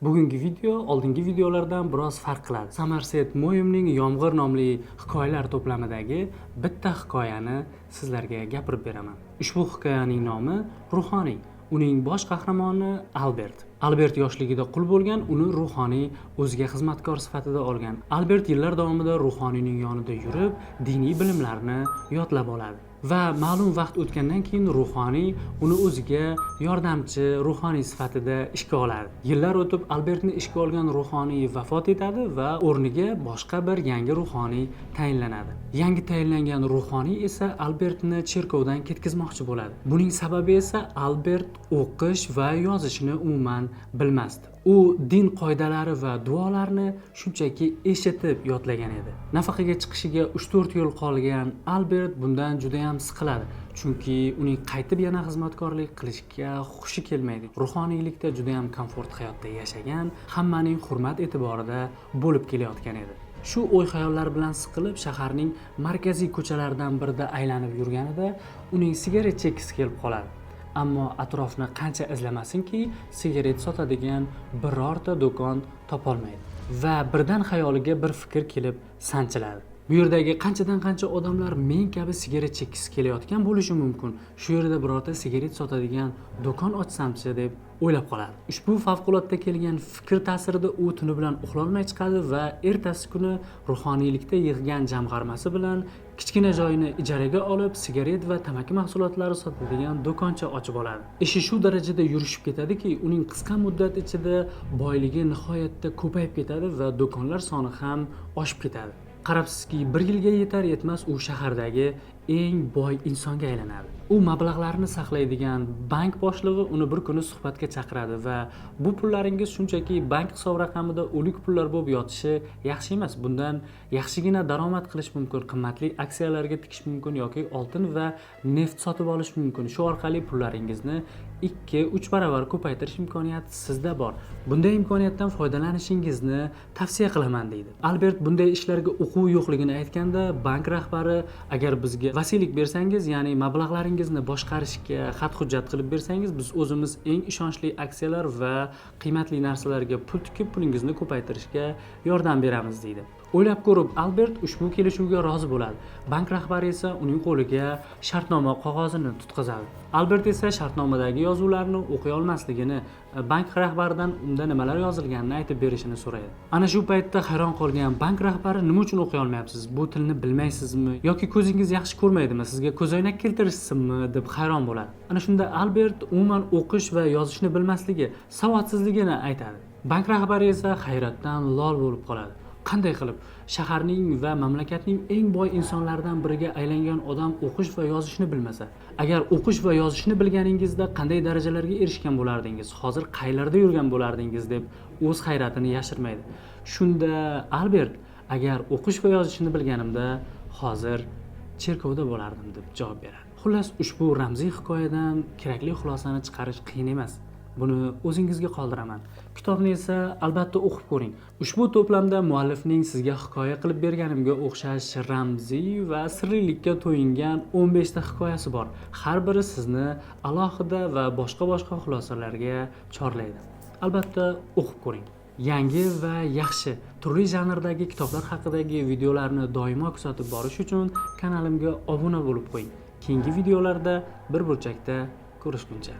Bugungi video oldingi videolardan biroz farq qiladi. Somerset Moyumning "Yomg'ir" nomli hikoyalar to'plamidagi bitta hikoyani sizlarga gapirib beraman. Ushbu hikoyaning nomi "Ruhoniy". Uning bosh qahramoni Albert. Albert yoshligida qul bo'lgan, uni ruhoniy o'ziga xizmatkor sifatida olgan. Albert yillar davomida ruhoniyning yonida yurib, diniy bilimlarni yodlab oladi va ma'lum vaqt o'tgandan keyin ruhoniy uni o'ziga yordamchi ruhoniy sifatida ishga oladi. Yillar o'tib, Albertni ishga olgan ruhoniy vafot etadi va o'rniga boshqa bir yangi ruhoniy tayinlanadi. Yangi tayinlangan ruhoniy esa Albertni cherkovdan ketkazmoqchi bo'ladi. Buning sababi esa Albert o'qish va yozishni umuman bilmasdi. U din qoidalari va duolarni shunchaki eshitib yodlagan edi. Nafaqaga chiqishiga 3-4 yil qolgan Albert bundan judayam siqiladi, chunki uning qaytib yana xizmatkorlik qilishga hushi kelmaydi. Ruhoniylikda judayam komfort hayotda yashagan, hammaning hurmat e'tiborida bo'lib kelayotgan edi. Shu o'y xayollar bilan siqilib, shaharning markaziy ko'chalaridan birida aylanib yurganida uning sigaret chekkisi kelib qoladi. Ammo atrofni qancha izlamasinki, sigaret sotadigan birorta do'kon topolmaydi va birdan xayoliga bir fikr kelib sanchiladi: bu yerdagi qanchadan qancha odamlar men kabi sigaret chekkisi kelayotgan bo'lishi mumkin, shu yerda birorta sigaret sotadigan do'kon ochsamchi, deb o'ylab qoladi. Ushbu favqulodda kelgan fikr ta'sirida u tuni bilan uxlolmay chiqadi va ertasi kuni ruhoniylikda yig'gan jamg'armasi bilan kichkina joyni ijaraga olib, sigaret va tamaki mahsulotlari sotadigan do'koncha ochib oladi. Ishi shu darajada yurishib ketadiki, uning qisqa muddat ichida boyligi nihoyatda ko'payib ketadi va do'konlar soni ham oshib ketadi. Qarabsizki, bir yilga yetar yetmas u shahardagi eng boy insonga aylanadi. U mablag'larni saqlaydigan bank boshlig'i uni bir kuni suhbatga chaqiradi va "Bu pullaringiz shunchaki bank hisob raqamida o'lik pullar bo'lib yotishi yaxshi emas, bundan yaxshigina daromad qilish mumkin, qimmatli aksiyalarga tikish mumkin yoki oltin va neft sotib olish mumkin. Shu orqali pullaringizni 2-3 barobar ko'paytirish imkoniyati sizda bor. Bunday imkoniyatdan foydalanishingizni tavsiya qilaman", deydi. Albert bunday ishlarga uquvi yo'qligini aytganda, bank rahbari "Agar bizga vasiylik bersangiz, ya'ni mablag'laringizni boshqarishga xat hujjat qilib bersangiz, biz o'zimiz eng ishonchli aksiyalar va qiymatli narsalarga pul tikib, pulingizni ko'paytirishga yordam beramiz", deydi. O'ylab ko'rib, Albert ushbu kelishuvga rozi bo'ladi. Bank rahbari esa uning qo'liga shartnoma qog'ozini tutqazadi. Albert esa shartnomadagi yozuvlarni o'qiy olmasligini, bank rahbaridan unda nimalar yozilganini aytib berishini so'raydi. Ana shu paytda hayron qolgan bank rahbari "Nima uchun o'qiy olmayapsiz? Bu tilni bilmaysizmi yoki ko'zingiz yaxshi ko'rmaydimi? Sizga ko'zoynak keltirishsinmi?" deb hayron bo'ladi. Ana shunda Albert umuman o'qish va yozishni bilmasligi, savodsizligini aytadi. Bank rahbari esa hayratdan lol bo'lib qoladi. Qanday qilib shaharning va mamlakatning eng boy insonlaridan biriga aylangan odam o'qish va yozishni bilmasa? "Agar o'qish va yozishni bilganingizda qanday darajalarga erishgan bo'lardingiz, hozir qaylarda yurgan bo'lardingiz?" deb o'z hayratini yashirmaydi. Shunda Albert "Agar o'qish va yozishni bilganimda, hozir cherkovda bo'lardim", deb javob beradi. Xullas, ushbu ramziy hikoyadan kerakli xulosani chiqarish qiyin emas, buni o'zingizga qoldiraman. Kitobni esa albatta o'qib ko'ring. Ushbu to'plamda muallifning sizga hikoya qilib berganimga o'xshash ramziy va sirlilikka to'yingan 15 ta hikoyasi bor. Har biri sizni alohida va boshqa boshqa xulosalarga chorlaydi. Albatta o'qib ko'ring. Yangi va yaxshi turli janrdagi kitoblar haqidagi videolarni doimo kuzatib borish uchun kanalimga obuna bo'lib qo'ying. Keyingi videolarda bir burchakda ko'rishguncha.